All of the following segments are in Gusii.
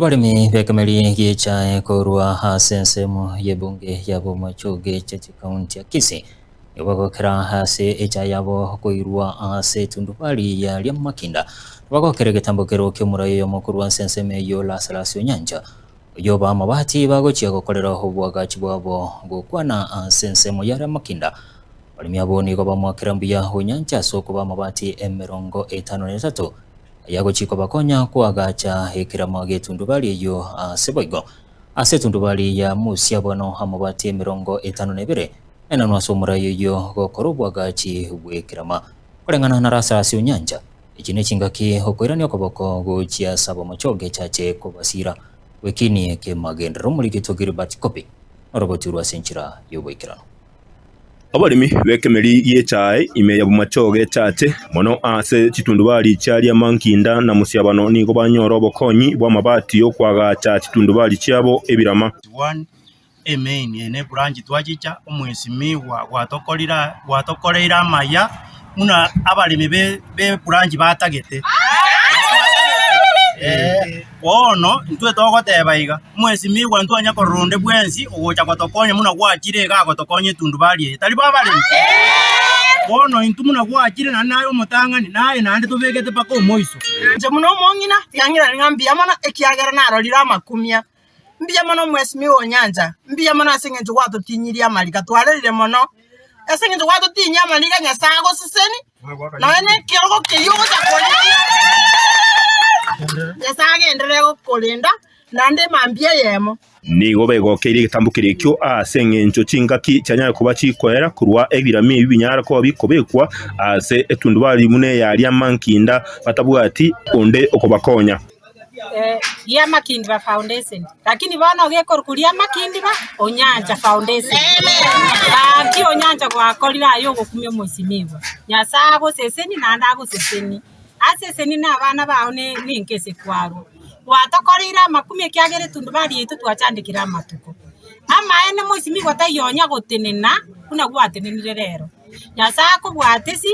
Abaremi b'ekemeri gi'echae korwa ase ensemo y'ebunge ya Bomachoge Cheche County ya Kisii nigo bagokera ase echae yabo koirwa ase etundubari ya Riamakinda. Bagokera egetambokero ki'omorai oyomo korwa ase ensemo eyio Lazarus Onyancha oyio b'amabati bagochia gokorera oboagachi bwabo gokwana ase ensemo ya Riamakinda. Abaremi abwo nigo bamoakera mbuya Onyancha ase okoba amabati emerongo etano na etato Ayagochia kobakonya koagacha ekerama gi'etundubari eyio ase boigo. Ase etundubari ya Musia bono amabati emerongo etano na ebere naenanwe ase omorai oyio gokora oboagachi bw'ekerama. Koreng'ana na Rasasi o nyancha, echi nechingaki okoirania okoboko gochia ase abamochoge chache kobasiira gwekinie kemagenderero omorikito Gilbert Kobi noroboti rwa ase enchera y'oboikeranu. Abaremi b'ekemeri gi'echae ime ya Bomachoge Chache, mono ase chitundubari chia Riamankinda na Mosiabano nigo banyora obokonyi bw'amabati y'okoagacha chitundubari chiabo ebirama. One Amen eye ne branch twachicha omwesimigwa gwatokorire gwatokoreire amaya buna abaremi be be branch batagete. Bono intwe togoteba iga. Omwesimigwa ntwanya korora onde bwensi ogocha gotokonya buna gwachire iga agotokonya etundubari eye. Tari bo abaremi? Bono intwe buna gwachire naende naye omotang'ani, naye naende tobegete mpaka omoiso. Inche buna omong'ina, tiga ng'irane ng'a mbuya mono, ekiagera narorire amakumia. Mbuya mono omwesimigwa o nyancha, mbuya mono ase engencho gwatotinyirie amariga, twarerire mono. Ase engencho gwatotinyia amariga Nyasae agoseseni. Nonya nekerogo keria ogocha korigia, Nyasae agenderere gokorenda naende mambia eyemo. Nigo begokeirie egetambo keria ekio ase engencho chingaki chianyare koba chikoera korwa ebirami ebi binyare koba bikobekwa ase etundubari buna eyaria amankinda batabwati onde okobakonya. Riamakindira Foundation, lakini bono gekorokwa Riamakindira Onyancha Foundation. Gaki Onyancha gwakorire aye ogokumia omoisimigwa. Nyasae agoseseni naende agoseseni. Aseseni na abana bao ne nenka ase kwarwa. Gwatokoreire amakumia ekiagera etundubari yaito twachandekire amatuko. Amaene moisimigwa taiyo onya gotenena buna gwatenenire rero. Nyasae akobwate si.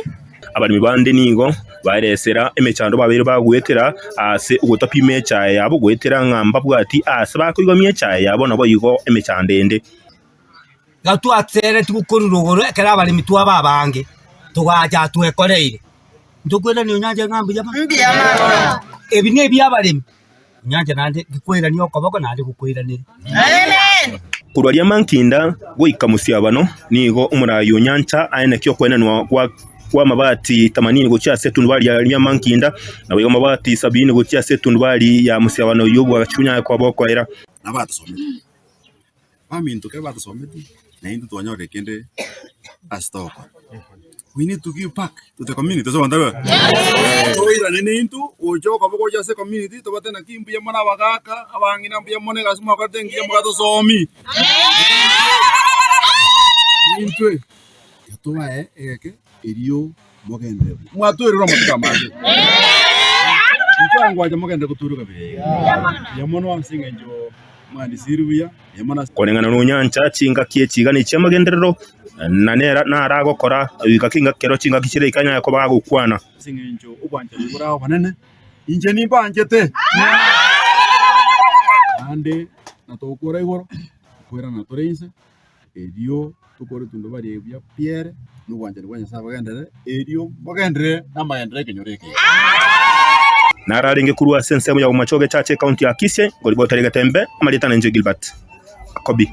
Abaremi bande nigo baeresera emechando babeire bagoetera ase ogotapima echae yabo goetera ng'a mbabwati aase bakoigomia echae yabo naboigo emechando ende. Iga twaseretigwe korwa rogoro ekero abaremi twaba abange, togacha twekoreire. Ntokwerania onyancha ng'a mbuya mono? Ebi nebi'abaremi, onyancha naende gikwerania okoboko naende gokoiranere. Korwa riamankinda goika mosiabano nigo omoraai o nyancha aenekia okoenanwa gwa kw'amabati themanini gochia ase etundubari ya riamankinda, naboigo amabati sabini gochia ase etundubari ya mosiabano y'obwagachi bonyare koba okoera. Nabatosometi, baminto ekero batosometi, na intwe twanyorire kende ase togokora. We need to give back to the community ase abanto abe toirane naintwe gocha okoba gocha ase ecommunity tobate naki mbuya mono abagaka, abang'ina mbuya mono egasi mwakorete engiya mogatosomia. Intwe tobae egeke erio mogenderere buya. Mwatwerire amatuko amange. Intwe ngwancha mogenderere gotwerwa kabere iga. Mbuya mono ase eng'encho mwandisirie buya, mbuya mono ase. Koreng'ana nonyancha chingaki echi iga nechi'amagenderero, na nere naragokora goika kengaki kero chingaki chiria ikanyare koba agokwana. Ase eng'encho obwanchani bore obonene, inche nimbanchete. Naende natokora igoro, nkoirana tore inse. Erio tokore tundubari buya piere, na obwanchani bwa Nyasae bogenderere, erio mogenderere namagenderero ekenyoro eke. Naro arenge korwa ase ensemo ya Bomachoge Church, Ekaunti ya Kisii, Ngoribotari Getembe, amarieta nenche Gilbert Akobi.